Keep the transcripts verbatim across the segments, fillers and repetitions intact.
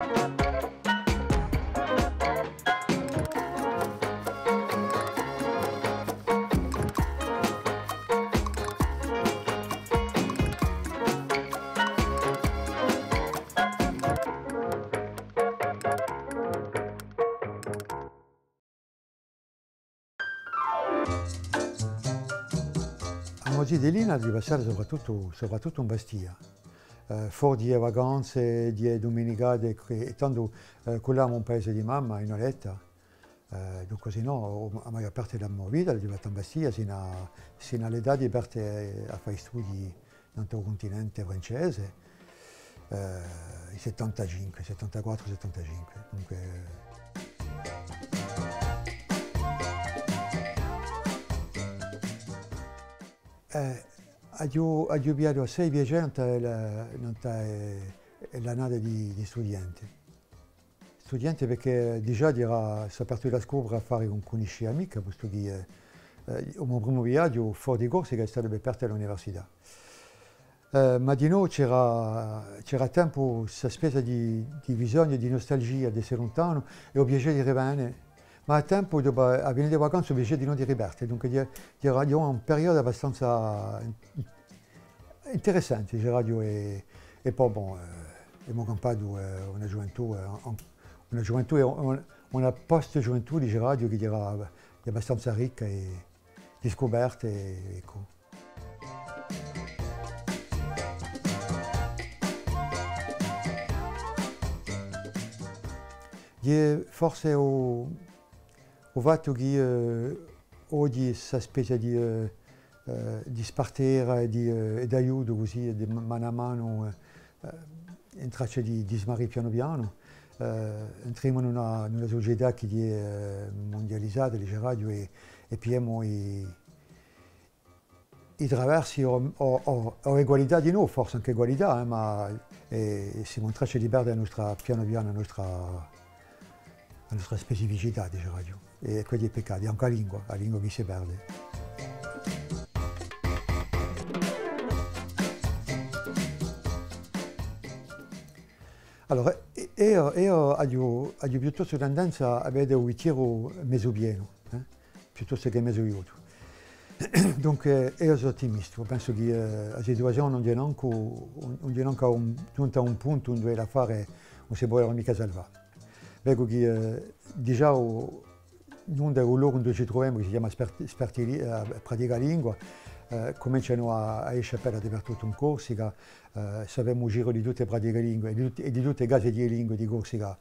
A mo zitellina a passava soprattuttu, soprattuttu in Bastia. Eh, fora di e vacanze, di e dumenicate, è tandu, eh, cullavamu in paese di mamma, in Oletta. Eh, dunque, sinnò, a maiò parte di a mo vita l'emu fatta in Bastia, sinu à, sinu à l'età di parte à fà i studii nant'à u cuntinente francese, eh, in settantacinque, settantaquattru, settantacinque. Dunque, eh, aghju, aghju pigliatu assai piacè nant'à la, nant'à, eh, l'annata di, di studiente. Studiente perchè digià era, sò partutu à scopre à fà cun, cun i sciami, postu chì, eh, eh, u mo primu viaghju fora di Corsica hè statu per parte à l'università. Eh, ma dinò c'era, c'era à tempu sta spezia di, di bisognu, di nustalgia d'esse luntanu è u piacè di rivene. Ma à tempu, dopu, à fine di vacanze, u piacè dinò di riparte. Dunque, era, era un periodu abbastanza in-, interessante, diceraghju, è, è po, bon, eh, emu campatu, eh, una ghjuventù, eh, un-, una ghjuventù è un-, una post-ghjuventù, diceraghju, chì era abbastanza ricca è di scuperte, è, eccu. Hè forse u, u fattu chì, eh, oghje sta spezia di, eh, eh, di spartera è di, eh, è d'aiutu cusì, di ma-, manu à manu, eh, eh, in traccia di, di smarrì pianu pianu. Eh, entremu in una, in una sucetà chì hè, eh, mundializata, diceraghju, è, è pigliemu i, i traversi o, o, o, o egualità dinò, forse ancu egualità, eh, ma, eh, simu in traccia di perde a nostra, pianu pianu, a nostra, a nostra specificità, diceraghju. È quessu hè peccatu, hè ancu a lingua, a lingua chì si perde. Allora, eh, eiu, eiu aghju, aghju piuttostu tendenza à vede u bichjeru mezu pienu, eh, piuttostu chè mezu vuotu. Dunque, eiu sò ottimistu, pensu chì, eh, a situazione ùn hè nancu, ùn, ùn hè nancu à un, ghjunta à un puntu induve l'affare ùn si pò micca salvà. Vecu chì, eh, digià u, induve u locu induve ci truvemu, chì si chjama Sparti-, Sparti-, eh, Praticalingua, eh, cumencianu à, à esce appena dapertuttu in Corsica, eh, sapemu u giru di tutte e Praticalingue è di tutte, è di tutte e case di lingue di Corsica,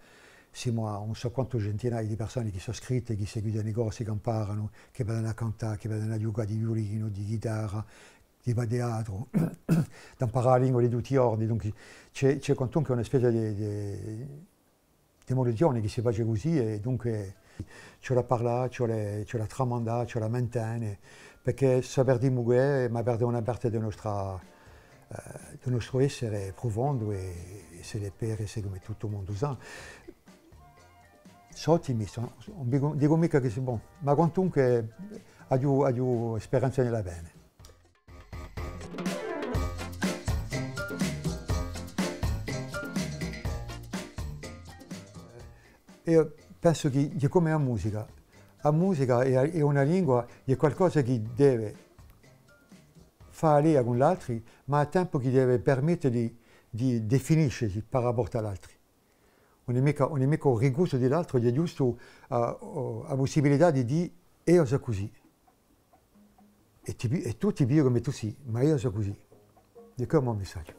simu à ùn sò quantu centinaie di persone chì sò scritte, chì seguitanu i corsi, chì amparanu, chì venenu à cantà, chì venenu à ghjucà di viulinu, di ghitarra, di fà teatru, d'amparà a lingua di tutti i ghjorni. Dunque, ci hè, ci hè quantunque una spezia di, di, d'evoluzione chì si face cusì, è dunque ci vole à parlà, ci vole, ci vole à tramandà, ci vole à mantene, perchè s'è perdimu què, ma perdemu una parte di a nostra, eh, di u nostru esse prufondu è, è si ne perde, cum'è tuttu u mondu sà. Sò ottimistu, ùn dicu, dicu micca chì sia bonu, ma quantunque aghju, aghju speranza in l'avvene. Eiu pensu chì, chì cum'è a musica, a musica hè, hè una lingua, hè qualcosa chì deve fà a leia cù l'altri, ma à tempu chì deve permette di, di definiscesi par rapport à l'altri. Ùn hè micca, ùn hè micca u ricussu di l'altru, hè ghjustu a, a pussibilità di dì, eiu sò cusì. È ti pi-, è tù ti pigli cum'è tù sì, ma eiu sò cusì. Hè què u mo missaghju.